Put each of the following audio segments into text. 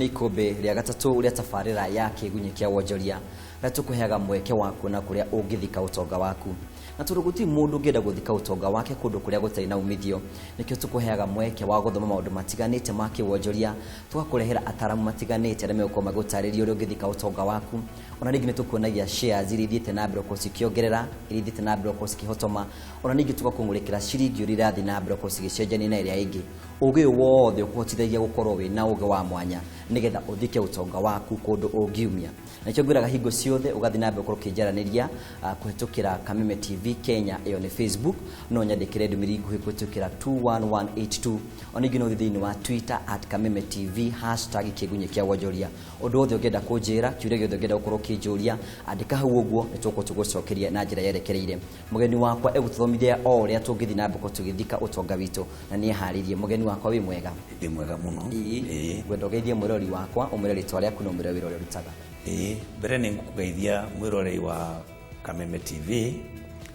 Nĩ ikũmbĩ rĩa gatatũ rĩa tabarĩra ya Kĩgunyĩ kĩa Wonjoria, rĩa tũkũheaga mweke wa kuona kũrĩa ũngĩthika ũtonga waku. Na tondũ gũtirĩ mũndũ ũngĩenda gũthika ũtonga wake kũndũ kũrĩa gũtarĩ na umithio, nĩkĩo tũkũheaga mweke wa gũthoma maũndũ matiganĩte ma kĩwonjoria, tũgakũrehera ataramu matiganĩte arĩa megũkorwo magĩgũtarĩria ũrĩa ũngĩthika ũtonga waku. Ona rĩngĩ nĩ tũkuonagia shares iria ithiĩte na mbere gũkorwo cikĩongerera, iria ithiĩte na mbere gũkorwo cikĩhotoma, ona ningĩ tũgakũmũrĩkĩra ciringi ũrĩa irathiĩ na mbere gũkorwo cigĩcenjania na ĩrĩa ĩngĩ. Ũgĩ ũyũ wothe ũkũhotithagia gũkorwo wĩna ũgĩ wa mwanya nĩgetha ũthike ũtonga waku kũndũ ũngiumia. Nakĩo ngwĩraga hingo ciothe ũgathiĩ na mbere gũkorwo ũkĩnjaranĩria kũhetũkĩra Kameme TV Kenya, ĩyo nĩ Facebook, no nyandĩkĩre ndũmĩrĩri nguhĩ kũhetũkĩra 21182. Ona ningĩ no ũthiĩ thĩinĩ wa Twitter @KamemeTV #KĩgunyĩKĩaWonjoria. Ũndũ wothe ũngĩenda kũnjĩra, kĩũria gĩothe ũngĩenda gũkorwo ũkĩnjũria, andĩka hau ũguo, nĩ tũgũkorwo tũgũcokeria na njĩra yerekereire. Mũgeni wakwa egũtũthomithia o ũrĩa tũngĩthiĩ na mbere tũgĩthika ũtonga witũ, na nĩ eharĩirie. Mũgeni wakwa, wĩ mwega? Ndĩ mwega mũno. Ĩĩ, ngwenda ũgeithie mwĩrori wakwa, ũmwĩre rĩtwa rĩaku na ũmwĩre wĩra ũrĩa ũrutaga. Ĩĩ, mbere nĩ ngũkũgeithia mwĩrorei wa Kameme TV.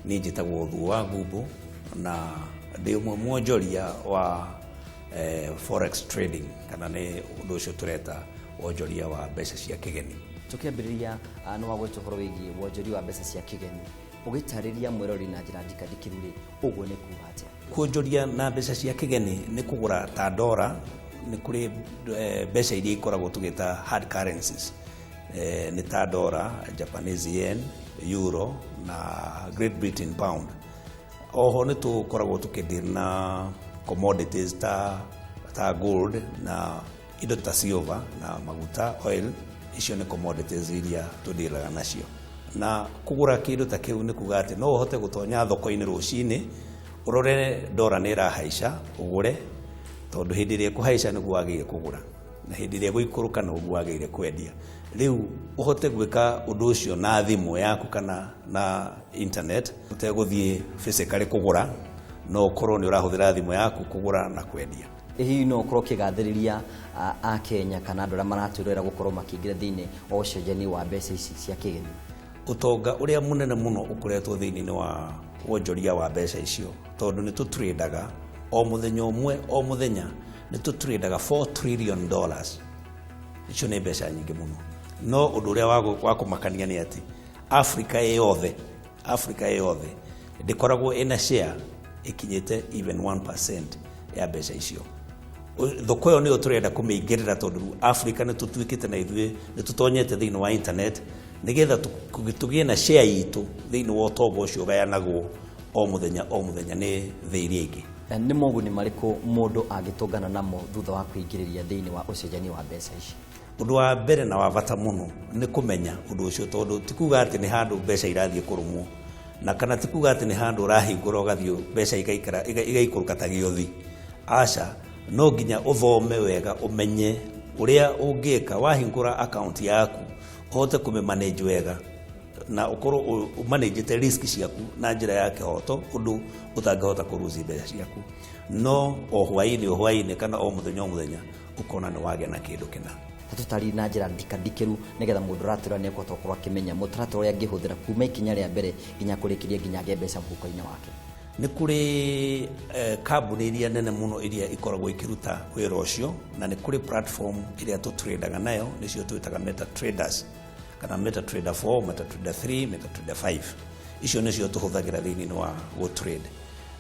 Niĩ njĩtagwo Thuo wa Ngumbu na ndĩ ũmwe mwonjoria wa forex trading, kana nĩ ũndũ ũcio tũreta wonjoria wa mbeca cia kĩgeni. Tũkĩambĩrĩria, nĩ wagweta ũhoro wĩgiĩ wonjoria wa mbeca cia kĩgeni, ũgĩtarĩria mwĩrori na njĩra ndikandikĩru rĩ, ũguo nĩ kuga atĩa? Kuonjoria na mbeca cia kĩgeni nĩ kũgũra ta ndora. Nĩ kũrĩ mbeca iria ikoragwo tũgĩta hard currencies, nĩ ta ndora, Japanese yen, euro na Great Britain pound. Oho nĩ tũkoragwo tũkĩdeal na commodities ta gold na indo ta silver na maguta, oil. Icio nĩ commodities iria tũdealaga nacio. Na kũgũra kĩndũ ta kĩu nĩ kuga atĩ no ũhote gũtonya thoko-inĩ rũcinĩ, ũrore ndora nĩ ĩrahaica, ũgũre, tondũ hĩndĩ ĩrĩa ĩkũhaica nĩguo wagĩrĩire kũgũra, na hĩndĩ ĩrĩa ĩgũikũrũka noguo wagĩrĩire kwendia. Rĩu ũhote gwĩka ũndũ ũcio na thimũ yaku kana na internet, ũtegũthiĩ physically kũgũra, no ũkorwo nĩ ũrahũthĩra thimũ yaku kũgũra na kwendia. Hihi no ũkorwo ũkĩgathĩrĩria a Kenya kana andũ arĩa maratwĩrorera gũkorwo makĩingĩra thĩinĩ wa ũcenjania wa mbeca ici cia kĩgeni? Ũtonga ũrĩa mũnene mũno ũkoretwo thĩinĩ wa wonjoria wa mbeca icio, tondũ nĩ tũtradaga o mũthenya ũmwe, o mũthenya nĩ tũtradaga $4 trillion. Icio nĩ mbeca nyingĩ mũno. No ũndũ ũrĩa wa kũmakania nĩ atĩ Africa yothe, Africa yothe ndĩkoragwo ĩna share ĩkinyĩte even 1% ya mbeca icio. Thoko ĩyo nĩyo tũrenda kũmĩingĩrĩra, tondũ rĩu Africa nĩ tũtuĩkĩte na ithuĩ nĩ tũtonyete thĩinĩ wa internet, nĩgetha tũgĩe na share itũ thĩinĩ wa ũtonga ũcio ũgayanagwo o mũthenya o mũthenya nĩ thĩ iria ingĩ. Nĩ moguni marĩkũ mũndũ angĩtũngana namo thutha wa kwĩingĩrĩria thĩinĩ wa ũcenjania wa mbeca ici? Ũndũ wa mbere na wa bata mũno nĩ kũmenya ũndũ ũcio, tondũ ti kuga atĩ nĩ handũ mbeca irathiĩ kũrũmwo, na kana ti kuga atĩ nĩ handũ ũrahingũra ũgathiĩ mbeca igaikara igaikũrũka ta gĩothi. Aca, no nginya ũthome wega, ũmenye ũrĩa ũngĩka wahingũra account yaku, ũhote kũmĩ manage wega na ũkorwo ũmanĩnjĩte risk ciaku na njĩra ya kĩhoto, ũndũ ũtangĩhota kũruci mbeca ciaku, no o hwaĩ-inĩ o hwaĩ-inĩ kana o mũthenya o mũthenya ũkona nĩ wagĩa na kĩndũ kĩna. Tũtari na njĩra ndikandikĩru, nĩgetha mũndũ ũratwĩra nĩ ekũhota gũkorwo akĩmenya mũtaratara ũrĩa angĩhũthĩra kuma ikinya rĩa mbere nginya kũrĩkĩria, nginya agĩe mbeca mũhuko-inĩ wake. Nĩ kũrĩ kambuni iria nene mũno iria ikoragwo ikĩruta wĩra ũcio, na nĩ kũrĩ platform ĩrĩa tũtradaga nayo, nĩcio twĩtaga Meta Traders kana MetaTrader 4, MetaTrader 3, MetaTrader 5. Icio nĩcio tũhũthagĩra thĩinĩ wa gũtrade,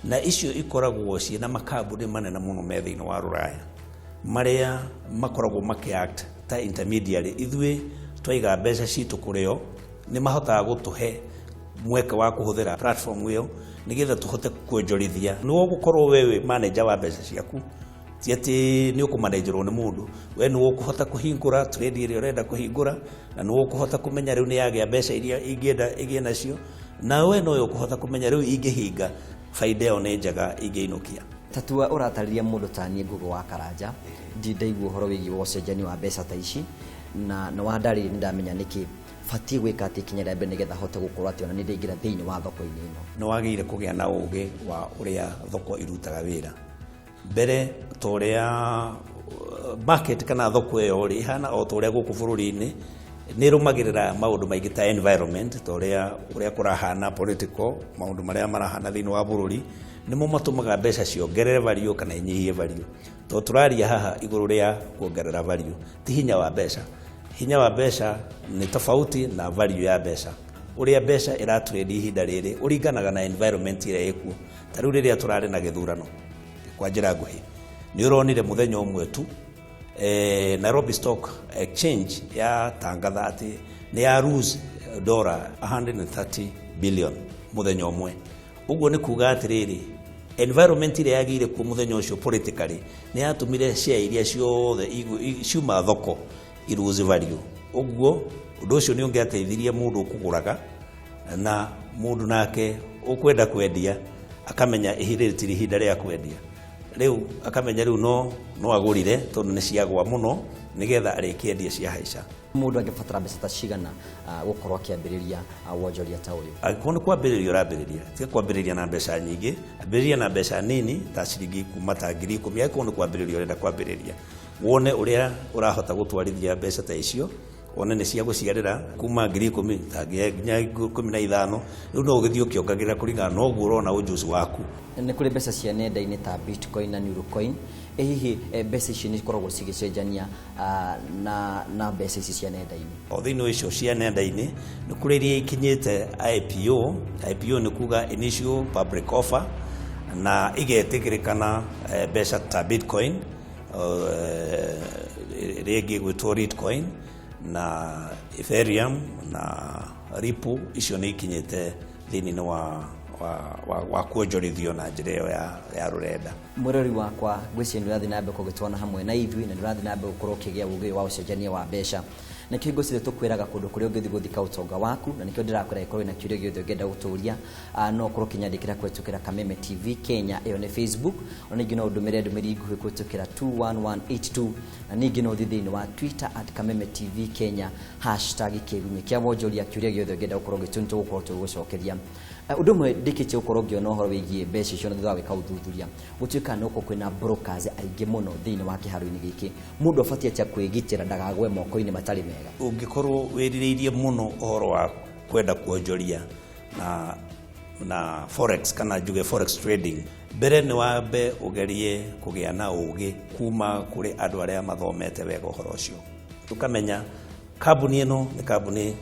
na icio ikoragwo ciĩna makambuni manene mũno me thĩinĩ wa Rũraya marĩa makoragwo makĩ-act ta intermediary. Ithuĩ twaiga mbeca citũ kũrĩ o, nĩ mahotaga gũtũhe mweke wa kũhũthĩra platform ĩyo nĩgetha tũhote kuonjorithia. Nĩwe ũgũkorwo we wĩ manager wa mbeca ciaku, ti atĩ nĩ ũkũmanenjerwo nĩ mũndũ. We nĩwe ũkũhota kũhingũra trade ĩrĩa ũrenda kũhingũra, na nĩwe ũkũhota kũmenya rĩu nĩ yagĩa mbeca iria ingĩenda ĩgĩe nacio, na we nowe ũkũhota kũmenya rĩu ingĩhinga baida ĩyo nĩ njega ingĩinũkia. Tatua ũratarĩria mũndũ ta niĩ, Ngugo wa Karanja, ndi ndaigua ũhoro wĩgiĩ wa ũcenjania wa mbeca ta ici, na nĩ wandarĩria, nĩ ndamenya nĩkĩ batiĩ gwĩka atĩ ikinya rĩa mbere nĩgetha hote gũkorwo atĩ ona nĩ ndaingĩra thĩinĩ wa thoko-inĩ ĩno. Nĩ wagĩrĩire kũgĩa na ũgĩ wa ũrĩa thoko irutaga wĩra. Mbere ta ũrĩa market kana thoko ĩyo rĩ ĩhana, o ta ũrĩa gũkũ bũrũri-inĩ Nĩ ĩrũmagĩrĩra maũndũ maingĩ ta environment, ta ũrĩa kũrahana political, maũndũ marĩa marahana thĩinĩ wa bũrũri nĩmo matũmaga mbeca ciongerere value kana inyihie value. Tondũ tũraria haha igũrũ rĩa kuongerera value, ti hinya wa mbeca. Hinya wa mbeca nĩ tofauti na value ya mbeca. Ũrĩa mbeca ĩratrade ihinda rĩrĩ ũringanaga na environment ĩrĩa ĩkuo. Ta rĩu rĩrĩa tũrarĩ na gĩthurano, kwa njĩra nguhĩ, nĩ ũronire mũthenya ũmwe tu Nairobi Stock Exchange yatangatha atĩ nĩ ya lose dollar 130 billion mũthenya ũmwe. Ũguo nĩ kuga atĩrĩrĩ, environment ĩrĩa yagĩire kuo mũthenya ũcio politically nĩ yatũmire share iria ciothe ciuma thoko i lose value. Ũguo ũndũ ũcio nĩ ũngĩateithirie mũndũ ũkũgũraga na mũndũ nake ũkwenda kwendia akamenya ihinda rĩtirĩ ihinda rĩa kwendia. Rĩu akamenya rĩu no agũrire tondũ nĩ ciagwa mũno nĩgetha arĩkĩendia ciahaica. Mũndũ angĩbatara mbeca ta cigana gũkorwo akĩambĩrĩria wonjoria ta ũyũ? Angĩkorwo nĩ kwambĩrĩria ũrambĩrĩria, tiga kwambĩrĩria na mbeca nyingĩ, ambĩrĩria na mbeca nini ta ciringi kuma ta 10,000. Angĩkorwo nĩ kwambĩrĩria ũrenda kwambĩrĩria, wone ũrĩa ũrahota gũtwarithia mbeca ta icio, wone nĩ cia gũciarĩra kuma 10,000 ta nginya 15,000. Rĩu no ũgĩthiĩ ũkĩongagĩrĩra kũringana na ũguo ũrona ũjuzi waku. Nĩ kũrĩ mbeca cia nenda-inĩ ta Bitcoin na Neurocoin. Hihi mbeca ici nĩ ikoragwo cigĩcenjania na mbeca ici cia nenda-inĩ? O thĩinĩ wa icio cia nenda-inĩ nĩ kũrĩ iria ikinyĩte IPO. IPO nĩ kuga initial public offer, na igetĩkĩrĩkana mbeca ta Bitcoin, ĩrĩa ĩngĩ ĩgwĩtwo Litecoin na Ethereum na Ripple. Icio nĩ ikinyĩte thĩinĩ wa kuonjorithio na njĩra ĩyo ya rũrenda. Mwĩrori wakwa, ngwĩciria nĩ ũrathiĩ na mbere gũgĩtwana hamwe na ithuĩ na nĩ ũrathiĩ na mbere gũkorwo ũkĩgĩa ũgĩ wa ũcenjania wa mbeca. Nĩkĩo ngwĩciria tũkwĩraga kũndũ kũrĩa ũngĩthiĩ gũthika ũtonga waku, na nĩkĩo ndĩrakwĩra ĩkorwo na kĩũria gĩothe ũngĩenda gũtũria, no ũkorwo ũkĩnyandĩkĩra kũhetũkĩra Kameme TV Kenya, ĩyo nĩ Facebook. Ona ningĩ no ũndũmĩre ndũmĩrĩri nguhĩ kũhetũkĩra 21182, na ningĩ no ũthiĩ thĩinĩ wa Twitter at Kameme TV Kenya, hashtag kĩgunyĩ kĩa wonjoria. Kĩũria gĩothe ũngĩenda gũkorwo ũgĩtũria nĩ tũgũkorwo tũgĩgũcokeria. Ũndũ ũmwe ndĩkĩtie gũkorwo ngĩona ũhoro wĩgiĩ mbeca icio na thutha wa gwĩka ũthuthuria, gũtuĩka nĩ gũkorwo kwĩna brokers aingĩ mũno thĩinĩ wa kĩharo-inĩ gĩkĩ. Mũndũ abatiĩ atĩa kwĩgitĩra ndakagwe moko-inĩ matarĩ mega? Ũngĩkorwo wĩrirĩirie mũno ũhoro wa kwenda kuonjoria na forex, kana njuge forex trading, mbere nĩ wambe ũgerie kũgĩa na ũgĩ kuma kũrĩ andũ arĩa mathomete wega ũhoro ũcio. Ũkamenya kambuni ĩno nĩ kambuni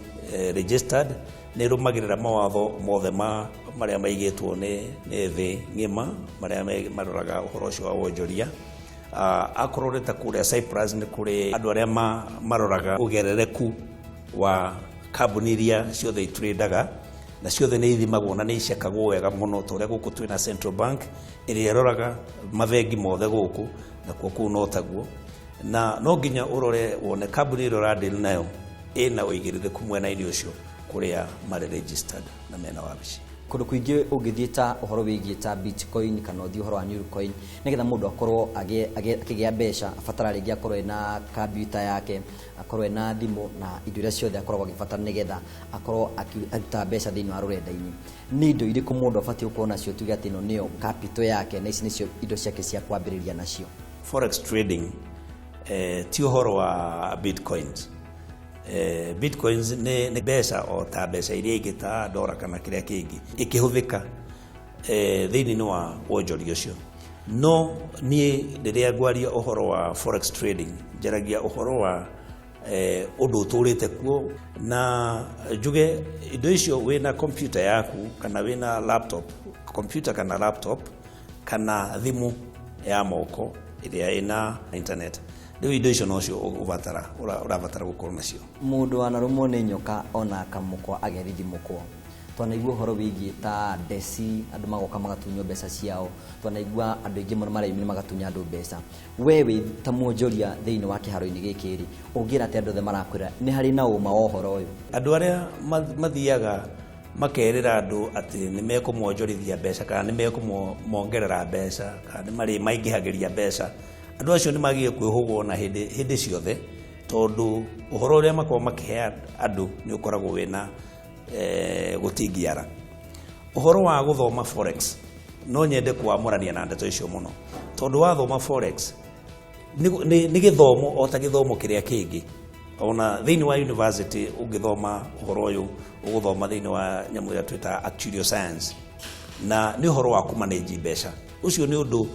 registered, nĩ ĩrũmagĩrĩra mawatho mothe ma marĩa maigĩtwo nĩ thĩ ng'ima marĩa maroraga ũhoro ũcio wa wonjoria. Akorwo nĩ ta kũrĩa Cyprus, nĩ kũrĩ andũ arĩa maroraga ũgerereku wa kambuni iria ciothe itrendaga, na ciothe nĩ ithimagwo na nĩ icekagwo wega mũno, ta ũrĩa gũkũ twĩna Central Bank ĩrĩa ĩroraga mabengi mothe gũkũ, nakuo kũu no taguo. Na no nginya ũrore wone kambuni ĩrĩa ũradeal nayo ĩna ũigĩrĩrĩku mwena-inĩ ũcio kũrĩa marĩ registered na mena wabici. Kũndũ kũingĩ ũngĩthiĩ ta ũhoro wĩgiĩ ta Bitcoin kana ũthiĩ ũhoro wa Neurocoin, nĩgetha mũndũ akorwo akĩgĩa mbeca, abatara rĩngĩ akorwo ena kambiuta yake, akorwo ena thimũ na indo iria ciothe akoragwo agĩbatara nĩgetha akorwo akĩruta mbeca thĩinĩ wa rũrenda-inĩ. Nĩ indo irĩkũ mũndũ abatiĩ gũkorwo nacio tuge atĩ ĩno nĩyo capital yake na ici nĩcio indo ciake cia kwambĩrĩria nacio? Forex trading ti ũhoro wa bitcoins. Bitcoins nĩ mbeca o ta mbeca iria ingĩ ta dora kana kĩrĩa kĩngĩ ĩkĩhũthĩka thĩinĩ wa wonjoria ũcio. No niĩ rĩrĩa ngwaria ũhoro wa forex trading, njaragia ũhoro wa ũndũ ũtũrĩte kuo, na njuge indo icio wĩna computer yaku kana wĩna laptop, computer kana laptop kana thimũ ya moko ĩrĩa ĩna internet. Rĩu indo icio nocio ũbatara ũrabatara gũkorwo nacio. Mũndũ wanarũmwo nĩ nyoka ona kamũkwa agerithimũkwo. Twanaigua ũhoro wĩgiĩ ta ndeci, andũ magoka magatunywo mbeca ciao. Twanaigua andũ aingĩ mũno mareyumĩria magatunya andũ mbeca. We wĩ ta mwonjoria thĩinĩ wa kĩharo-inĩ gĩkĩ rĩ, ũngĩra atĩa andũ othe marakwĩra nĩ harĩ na ũma wa ũhoro ũyũ? Andũ arĩa mathiaga makerĩra andũ atĩ nĩ mekũmonjorithia mbeca kana nĩ mekũmongerera mbeca kana nĩ marĩ maingĩhagĩria mbeca, andũ acio nĩ magĩrĩire kwĩhũgwo na hĩndĩ ciothe, tondũ ũhoro ũrĩa makoragwo makĩhe andũ nĩ ũkoragwo wĩna gũtingiara. Ũhoro wa gũthoma forex, no nyende kwamũrania na ndeto icio mũno, tondũ wathoma forex nĩ gĩthomo o ta gĩthomo kĩrĩa kĩngĩ. Ona thĩinĩ wa university ũngĩthoma ũhoro ũyũ, ũgũthoma thĩinĩ wa nyamũ ĩrĩa twĩtaga actuarial science, na nĩ ũhoro wa kũmanage mbeca. Ũcio nĩ ũndũ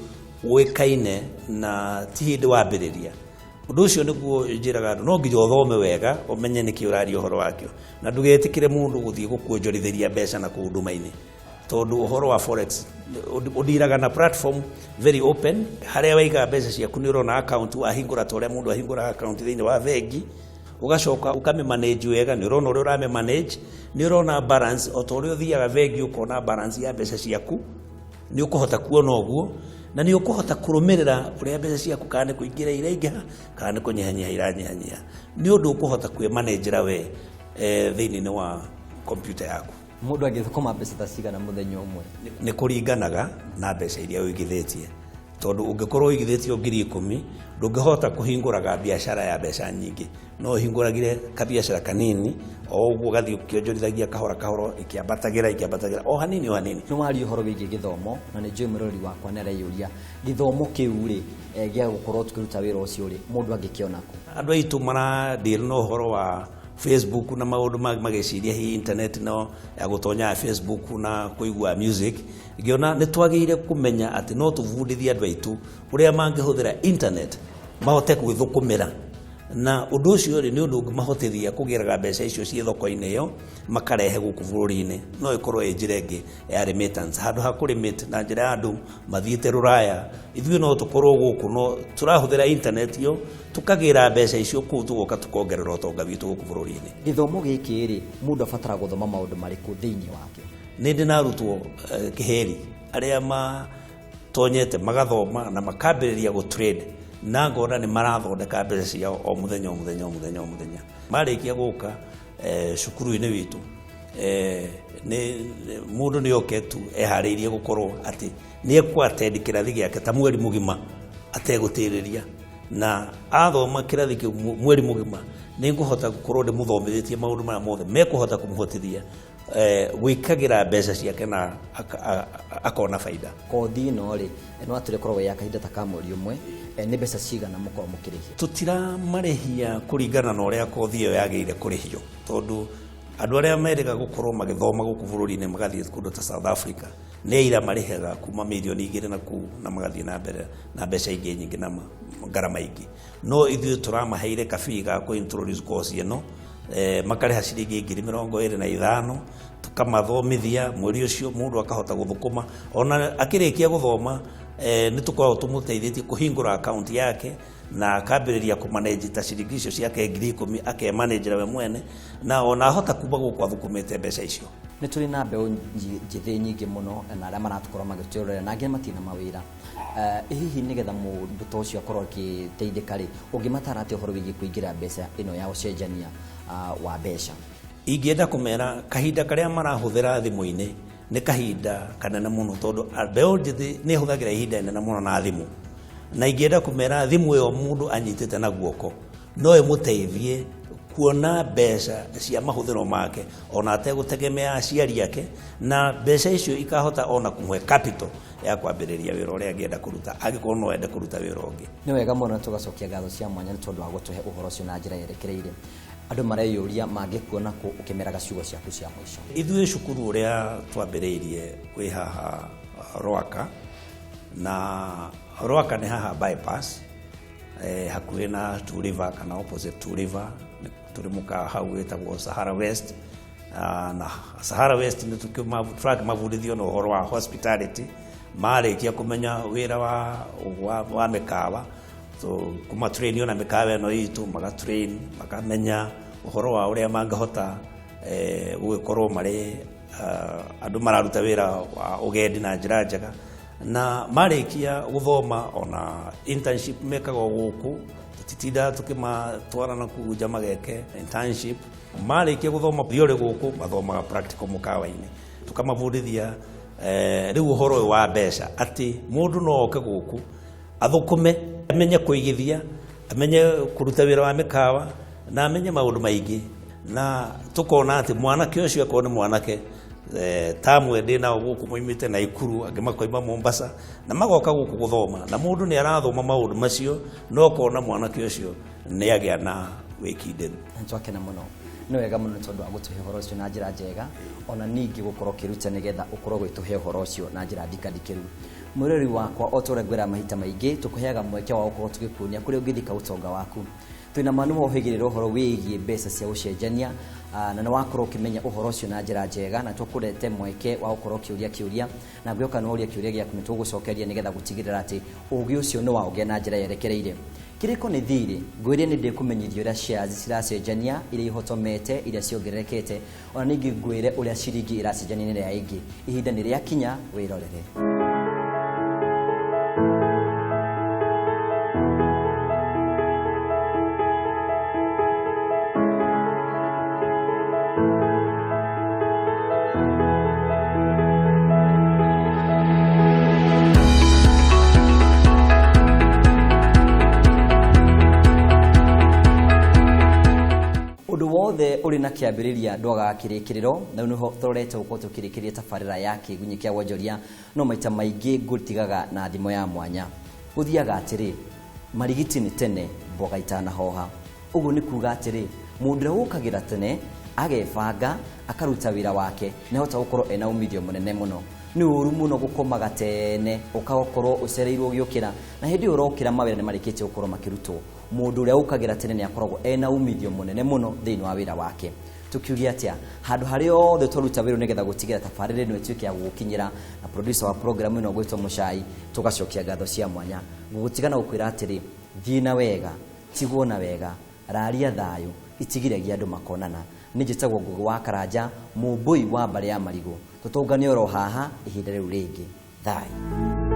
ũĩkaine na ti hĩndĩ wambĩrĩria. Ũndũ ũcio nĩguo njĩraga andũ, no nginya ũthome wega ũmenye nĩkĩ ũraria ũhoro wakĩo, na ndũgetĩkĩre mũndũ gũthiĩ gũkuonjorithĩria mbeca na kũu nduma-inĩ, tondũ ũhoro wa forex ũndiraga na platform very open, harĩa waiga mbeca ciaku nĩ ũrona account wahingũra ta ũrĩa mũndũ ahingũraga account thĩinĩ wa bengi, ũgacoka ũkamĩmanage wega. Nĩ ũrona ũrĩa ũramĩmanage, nĩ ũrona balance o ta ũrĩa ũthiaga bengi ũkona balance ya mbeca ciaku. Nĩ ũkũhota kuona ũguo, na nĩ ũkũhota kũrũmĩrĩra ũrĩa mbeca ciaku, kana nĩ kũingĩra iraingĩha kana nĩ kũnyihanyiha iranyihanyiha. Nĩ ũndũ ũkũhota kwĩmanĩnjĩra we thĩinĩ wa kompiuta yaku. Mũndũ angĩthũkũma mbeca ta cigana mũthenya ũmwe? Nĩ kũringanaga na mbeca iria ũigithĩtie, tondũ ũngĩkorwo ũigithĩtie 10,000, ndũngĩhota kũhingũraga biacara ya mbeca nyingĩ. No ũhingũragire kabiacara kanini o ũguo, gathiĩ ũkĩonjorithagia kahora kahora, ikĩambatagĩra ikĩambatagĩra o hanini o hanini. Nĩ waria ũhoro wĩgiĩ gĩthomo, na nĩ njũĩ mũrori wakwa nĩ areyũria, gĩthomo kĩu rĩ, gĩa gũkorwo tũkĩruta wĩra ũcio rĩ, mũndũ angĩkĩona kũ? Andũ aitũ mara deal na ũhoro wa Facebook na maũndũ mangĩ, magĩciria hihi internet no ya gũtonya Facebook na kũigua music. Ngĩona nĩ twagĩrĩire kũmenya atĩ no tũbundithie andũ aitũ ũrĩa mangĩhũthĩra internet mahote gwĩthũkũmĩra, na ũndũ ũcio rĩ, nĩ ũndũ ũngĩmahotithia kũgĩraga mbeca icio ciĩ thoko-inĩ ĩyo, makarehe gũkũ bũrũri-inĩ. No ĩkorwo ĩ njĩra ĩngĩ ya remittance, handũ ha kũremit na njĩra ya andũ mathiĩte rũraya. Ithuĩ no tũkorwo gũkũ, no tũrahũthĩra internet ĩyo tũkagĩra mbeca icio kũu, tũgoka tũkongerera ũtonga witũ gũkũ bũrũri-inĩ. Gĩthomo gĩkĩ rĩ, mũndũ abatara gũthoma maũndũ marĩkũ thĩinĩ wakĩo? Nĩ ndĩ na arutwo kĩheri arĩa matonyete magathoma na makambĩrĩria gũ trade, na ngona nĩ marathondeka mbeca ciao o mũthenya o mũthenya o mũthenya o mũthenya. Marĩkia gũka cukuru-inĩ witũ, nĩ mũndũ nĩ oke tu eharĩirie gũkorwo atĩ nĩ ekũ-attend kĩrathi gĩake ta mweri mũgima ategũtĩrĩria, na athoma kĩrathi kĩu mweri mũgima, nĩ ngũhota gũkorwo ndĩmũthomithĩtie maũndũ marĩa mothe mekũhota kũmũhotithia gwĩkagĩra mbeca ciake na akona baida. Kothi ĩno rĩ, no atũrĩ koragwo ya kahinda ta ka mweri ũmwe, nĩ mbeca cigana mũkorwo mũkĩrĩhia? Tũtiramarĩhia kũringana na ũrĩa kothi ĩyo yagĩrĩire kũrĩhio, tondũ andũ arĩa merĩga gũkorwo magĩthoma gũkũ bũrũri-inĩ magathiĩ kũndũ ta South Africa nĩ aira marĩhaga kuma 2 mirioni na kũu na magathiĩ na mbere na mbeca ingĩ nyingĩ na ngarama ingĩ. No ithuĩ tũramaheire kabii ga kũ introduce course ĩno, makarĩha ciringi 25,000, tũkamathomithia mweri ũcio, mũndũ akahota gũthũkũma. Ona akĩrĩkia gũthoma, nĩ tũkoragwo tũmũteithĩtie kũhingũra account yake na akambĩrĩria kũmanage ta ciringi icio ciake 10,000, akemanĩnjĩra we mwene, na ona ahota kuma gũkũ athũkũmĩte mbeca icio. Nĩ tũrĩ na mbeũ njĩthĩ nyingĩ mũno na arĩa maratũkorwo magĩtwĩrorera, na angĩ matirĩ na mawĩra. Hihi nĩgetha mũndũ ta ũcio akorwo akĩteithĩka rĩ, ũngĩmatara atĩa ũhoro wĩgiĩ kũingĩra mbeca ĩno ya ũcenjania wa mbeca? Ingĩenda kũmera kahinda karĩa marahũthĩra thimũ-inĩ nĩ kahinda kanene mũno, tondũ mbeũ njĩthĩ nĩ ĩhũthagĩra ihinda inene mũno na thimũ, na ingĩenda kũmera thimũ ĩyo mũndũ anyitĩte na guoko no ĩmũteithie kuona mbeca cia mahũthĩro make ona ategũtegemea aciari ake, na mbeca icio ikahota ona kũmũhe capital ya kwambĩrĩria wĩra ũrĩa angĩenda kũruta, angĩkorwo no ende kũruta wĩra ũngĩ. Nĩ wega mũno, tũgacokia ngatho cia mwanya nĩ tondũ wa gũtũhe ũhoro ũcio na njĩra yerekereire. Andũ mareyũria mangĩkuona kũ, ũkĩmeraga ciugo ciaku cia mũico. Ithuĩ cukuru ũrĩa twambĩrĩirie wĩ haha Rwaka, na Rwaka nĩ haha bypass, hakuhĩ na Two River kana opposite Two River. Nĩ tũrĩ mũkawa hau wĩtagwo Sahara West. Na Sahara West nĩ tũrakĩmabundithio na ũhoro wa hospitality. Marĩkia kũmenya wĩra wa mĩkawa, so kuma train ona mĩkawa ĩno itũ magatrain, makamenya ũhoro wa ũrĩa mangĩhota gũgĩkorwo marĩ andũ mararuta wĩra wa ũgendi na njĩra njega. Na marĩkia gũthoma, ona internship mekaga o gũkũ, tũtitindaga tũkĩmatwara na kũu nja mageke internship. Marĩkia gũthoma theory gũkũ, mathomaga practical mũkawa-inĩ, tũkamabundithia rĩu ũhoro ũyũ wa mbeca, atĩ mũndũ no oke gũkũ athũkũme, amenye kũigithia, amenye kũruta wĩra wa mĩkawa na amenye maũndũ maingĩ. Na tũkona atĩ mwanake ũcio, akorwo nĩ mwanake, Tamwe ndĩ nao gũkũ moimĩte Naikuru, angĩ makoima Mombasa, na magoka gũkũ gũthoma, na mũndũ nĩ arathoma maũndũ macio na ũkona mwanake ũcio nĩ agĩa na wĩkindĩru. Twakena mũno, nĩ wega mũno nĩ tondũ wa gũtũhe ũhoro ũcio na njĩra njega, ona ningĩ gũkorwo ũkĩruta nĩgetha ũkorwo ũgĩtũhe ũhoro ũcio na njĩra ndikandikĩru. Mwĩrori wakwa, o ta ũrĩa ngwĩra mahita maingĩ, tũkũheaga mweke wa gũkorwo tũgĩkuonia kũrĩa ũngĩthika ũtonga waku. Twĩna ma nĩ wohĩgĩrĩra ũhoro wĩgiĩ mbeca cia gũcenjania, na nĩ wakorwo ũkĩmenya ũhoro ũcio na njĩra njega, na tũkũrete mweke wa gũkorwo ũkĩũria kĩũria, na ngwĩhoka nĩ woria kĩũria gĩaku nĩ tũgũcokeria nĩgetha gũtigĩrĩra atĩ ũgĩ ũcio nĩ waũgĩa na njĩra yerekereire. Kĩrĩko nĩ thirĩ, ngwĩre nĩ ndĩkũmenyithia ũrĩa shares ciracenjania, iria ihotomete, iria ciongererekete, ona ningĩ ngwĩre ũrĩa ciringi ĩracenjania na ĩrĩa ĩngĩ. Ihinda nĩ rĩakinya, wĩrorere. Ũndũ wothe ũrĩ na kĩambĩrĩria ndwagaga kĩrĩkĩrĩro, na rĩu nĩho tũrorete gũkorwo tũkĩrĩkĩria tabarĩra ya Kĩgunyĩ kĩa Wonjoria, no maita maingĩ ngũtigaga na thimo ya mwanya. Gũthiaga atĩrĩ, marigiti nĩ tene mboga itanahoha. Ũguo nĩ kuga atĩrĩ, mũndũ ũrĩa ũkagĩra tene agebanga akaruta wĩra wake nĩ ahota gũkorwo ena umithio mũnene mũno. Nĩ ũru mũno gũkomaga tene ũgakorwo ũcereirwo ũgĩũkĩra, na hĩndĩ ĩyo ũrokĩra mawĩra nĩ marĩkĩtie gũkorwo makĩrutwo. Mũndũ ũrĩa ũkagĩra tene nĩ akoragwo ena umithio mũnene mũno thĩinĩ wa wĩra wake. Tukiuge atĩa, handũ harĩa othe twaruta wĩra nĩgetha gũtigĩra tabarĩra ĩno ĩtuĩke ya gũgũkinyĩra, na producer wa program ĩno gwĩtwo Mũcai, tũgacokia ngatho cia mwanya. Ngũgũtiga na gũkwĩra atĩrĩ, thiĩ na wega, tigwo na wega, raria thayũ, itigiragia andũ makonana. Nĩ njĩtagwo Ngũgĩ wa Karanja, mũmbũi wa mbarĩ ya marigũ. Tũtũngane oro haha ihinda rĩu rĩngĩ. Thayũ.